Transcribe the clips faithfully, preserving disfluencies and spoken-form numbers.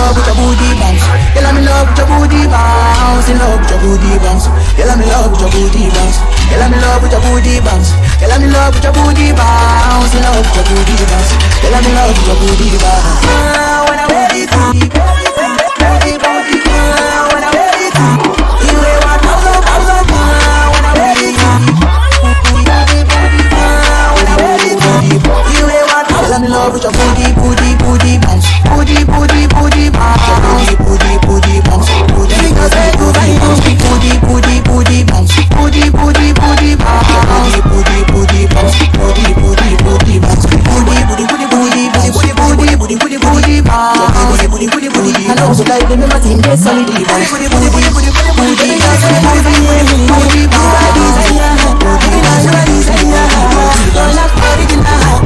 Love with your booty bounce. Girl, I'm in love with your booty bounce. In love with your booty bounce. Girl, I'm in love with your booty bounce. Girl, I'm in love with your booty bounce. Girl, I'm in love with your booty bounce. In love with your booty bounce. Girl, I'm in love with your booty bounce. Ah, when I wear it, booty, booty, booty, booty, ah, when I wear it, you wear one thousand, thousand, ah, when I wear it, booty, booty, booty, booty, ah, when I wear it, booty, you wear one thousand. Girl, I'm in love with your booty, booty, booty bounce. Booty, booty, booty bounce. Booty, booty, booty bounce. Booty, booty, booty bounce. Booty, booty, booty bounce. Booty, booty, booty bounce. Booty, booty, booty bounce. Booty, booty, booty bounce. Booty, booty, booty, booty, booty, booty, booty, booty, booty, booty bounce. Booty, booty, booty, booty. I know so like them, my team, they solid. Booty, booty, booty, booty, booty, booty, booty, booty bounce. Original, original, original, original.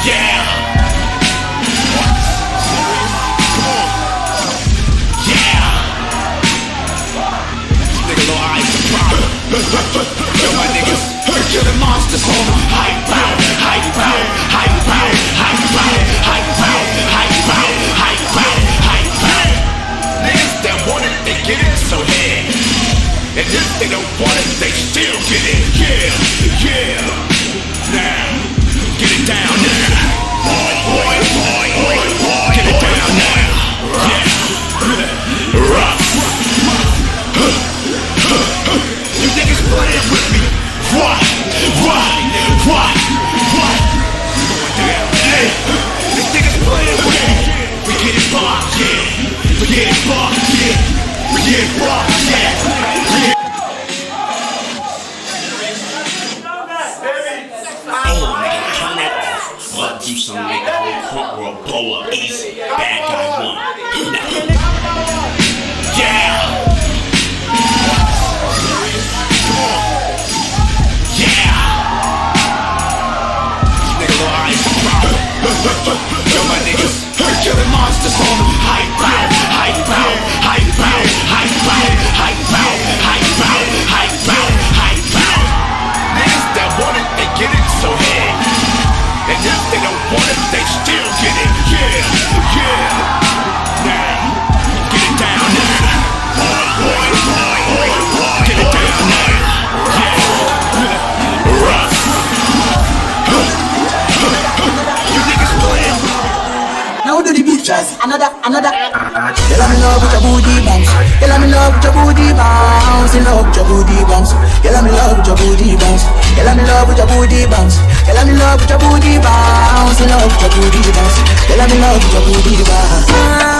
Yeah. Come on. Yeah. Nigga, no eyes, a problem. Yo, my niggas, kill the monsters on 'em. Hype out, hype out, hype out, hype out, hype out, hype out, hype out, hype out. Niggas that want it, they get it, so hey. And if they don't want it, they still get it. Yeah, yeah. Now, get it down now. Boy, boy, boy, boy, boy. Get it down now. Yeah. Rough. You niggas playing with me. What? What? What? What? Hey, these niggas playing with me. We get it buck, yeah. We get it buck, yeah. We get it buck, yeah. Yeah. Oh, nigga, turn that off. Fuck you, some nigga. Whole front world blow up easy. Bad guy one. Yeah. Come on. Yeah. Nigga, no eyes, a problem. Yo, my niggas. Kill the monsters on 'em. Hype out, hype out, hype out, hype out, hype out, hype out, hype out, hype out. Niggas that want it, they get it, so hey. And if they don't want it, they still get it. Yeah, yeah. Now, get it down now. Boy, boy, boy, boy, boy. Get it down now. Yeah. Rough. You niggas playing. Now do the beat, just another, another. Girl, I'm in love with your booty bounce. Girl, I'm in love with your booty bounce. In love with your booty bounce. Girl, I'm in love with your booty bounce. Girl, I'm in love with your booty bounce. Girl, I'm in love with your booty bounce. In love with your booty bounce. Girl, I'm in love with your booty bounce.